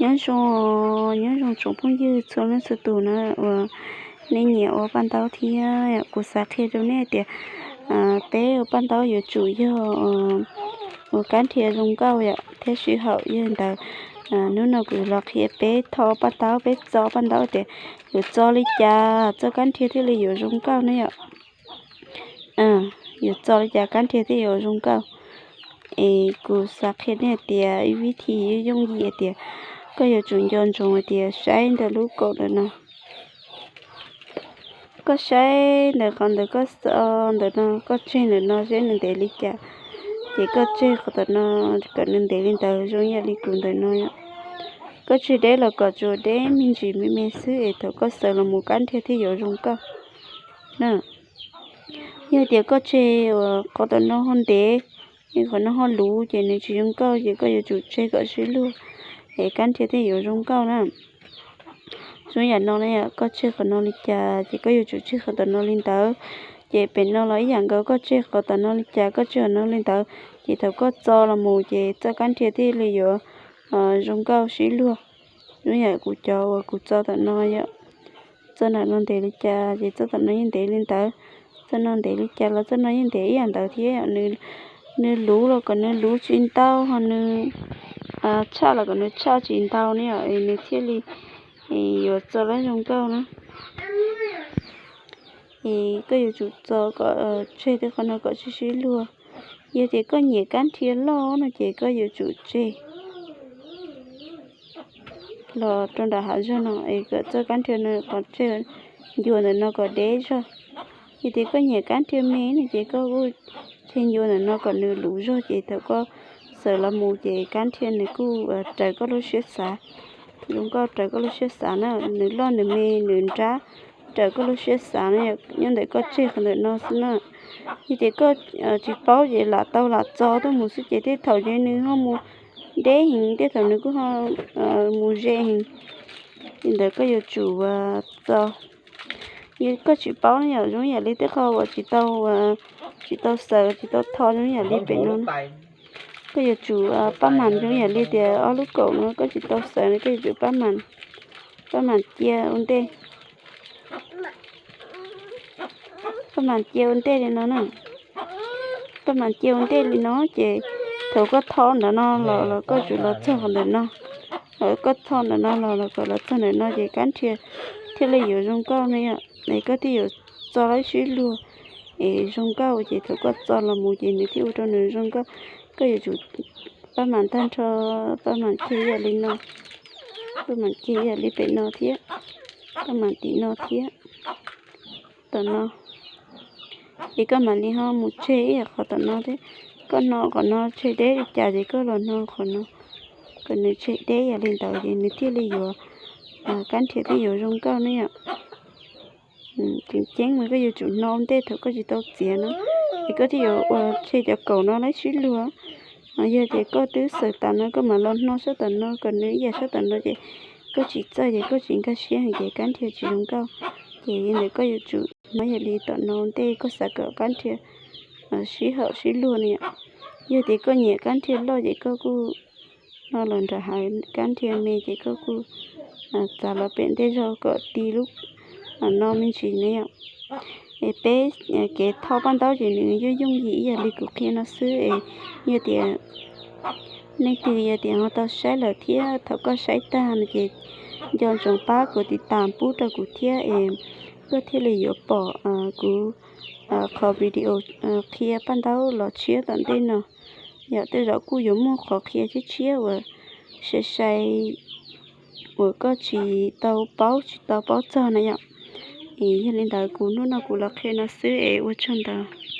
Nyob zoo, nyob zoo tsoom phooj ywg txhua leej txhua tus na uas nej nyiam ua paj ntaub thiab. Kuv xav qhia rau nej tias peb ua paj ntaub yuav tsum yog ua kab nrhia zoo nkauj yom thiab sib haum. Yog li ntawd hnub no kuv los qhia peb tho paj ntaub, peb txo paj ntaub tias yuav txo li cas txoj kab nrhia thiaj li yuav zoo nkauj na yom. Yuav txo li cas kab nrhia thiaj yuav zoo nkauj. Es kuv xav qhia nej hais tias ib vib thi yooj yim hais tias koj yuav tsum nco ntsoov hais tias saib ntawm lub kaum ntawm no. Koj saib ntawm qhov ntawd koj xo ntawm no, koj tseg ntawm no saib nws ntev li cas, ces koj tseg qhov tom no kom nws ntev li ntawd zoo yam li kuv ntawm no. Koj tseg deb los kom tsuas deb me ntsis me me xwb es thaum koj xaws los mus kab nrhia thiaj yuav zoo nkauj na. Yog tias koj tseg uas qhov tom no ho ntev, qhov no ho luv ces nws tsis zoo nkauj, ces koj yuav tsum tseg kom sib luag es kab nrhia thiaj yuav zoo nkauj na. Zoo yam no na, koj tseg qhov no li cas ces koj yuav tsum tseg qhov tom no li ntawd. Ces pem no los ib yam nkaus, koj tseg qhov tom no li cas koj tseg qhov no li ntawd, ces thaum koj txo los mus ces txoj kab nrhia thiaj li yuav zoo nkauj sib luag. Zoo yam kuv cov uas kuv txo tom no yom, txoj no ntev li cas ces txoj tom no yeej ntev li ntawd. Txoj no ntev li cas los txoj no yeej ntev ib yam ntawd thiab. Nws luv los kom nws luv tsis ntau, ho nws tshaj los kom nws tshaj tsis ntau ne, nws thiaj li yuav txo lab zoo nkauj na. Es koj yuav tsum txo kom tseg tej qhov no kom sib sib luag. Yog tias koj nyiam kab nrhia loj no ces koj yuav tsum tseg los rau nram hav zoov no es kom txoj kab nrhia no qhov tseg ncua ntawm no kom deb zog. Yog tias koj nyiam kab nrhia me no ces koj kuj tseg ncua ntawm no kom nws luv zog, ces thaum koj xaws los mus ces kab nrhia nws kuj raws koj lub siab xav. Zoo nkauj raws koj lub siab xav na, nws loj nws me nws nrab raws koj lub siab xav na, nyob ntawm koj tseg qhov ntawm no xwb na. Yog tias koj tsis paub ces lam tau lam txo tuaj mus xwb ces tej thaum ces nws ho mus deb heev, tej thaum nws kuj ho mus ze heev. Li ntawd koj yuav tsum txo. Yog koj tsis paub ne yom, zoo yam li tej qho uas tsis tau, tsis tau xaws tsis tau tho zoo yam li pem no, koj yuav tsum paj mas zoo yam li tias ob lub kaum no koj tsis tau xaws no koj yuav tsum paj mas, paj mas cia ua ntej. Paj mas cia ua ntej li no na. Paj mas cia ua ntej li no ces thaum koj tho ntawm no los los koj tsum los txog qhov ntawm no, los koj tho ntawm no los los kom los txog ntawm no ces kab nrhia thiaj li yuav zoo nkauj ne yom. Es koj thiaj yuav txo lab sib luag es zoo nkauj ces thaum koj txo los mus ces nws thiaj ua rau nws zoo nkauj. Koj yuav tsum paj mas tag nrho, paj mas cia ib yam li no, paj mas cia ib yam li pem no thiab, paj mas tim no thiab, tom no. Ces koj mam li ho mus tseg ib yam qhov tom no thiab. Koj hno qhov no tseg deb li cas ces koj los hno qhov no kom nws tseg deb yam li ntawd ces nws thiaj li yuav, kab nrhia thiaj yuav zoo nkauj ne yom. Tseem ceeb mas koj yuav tsum hno ua ntej thaum koj tsis tau txiav no, es koj thiaj yuav ua tseg cov kaum no lab sib luag. Yog tias koj twb xaws tas no koj mam los hno sab tom no kom nws ib yam sab tom no ces koj tsis txawj ces koj tsis nkag siab heev ces kab nrhia tsis zoo nkauj. Ces yog ntawm koj yuav tsum hno yam li tom no ua ntej koj xav kom kab nrhia sib haum sib luag ne yom. Yog tias koj nyiam kab nrhia loj ces koj kuj hno los nram hav, kab nrhia me ces koj kuj txav los pem ntej zog kom ti lub no me ntsis ne yom. Es peb kev tho paj ntaub ces nws yooj yooj yim ib yam li kuv qhia no xwb es yog tias leej twg yog tias ho tau saib lawm thiab thaum koj saib tag no ces nco ntsoov pab kuv tiv tas pub rau kuv thiab es koj thiaj li yuav pom kuv qhov video qhia paj ntaub los tshiab tom ntej no. Yog tej zaum kuj yuav muaj qhov qhia tshiab tshiab uas sai sai uas koj tsis tau paub tsis tau paub txog na yom. Es yog li ntawd kuv hnub no kuv los qhia no xwb es ua tsaug ntau.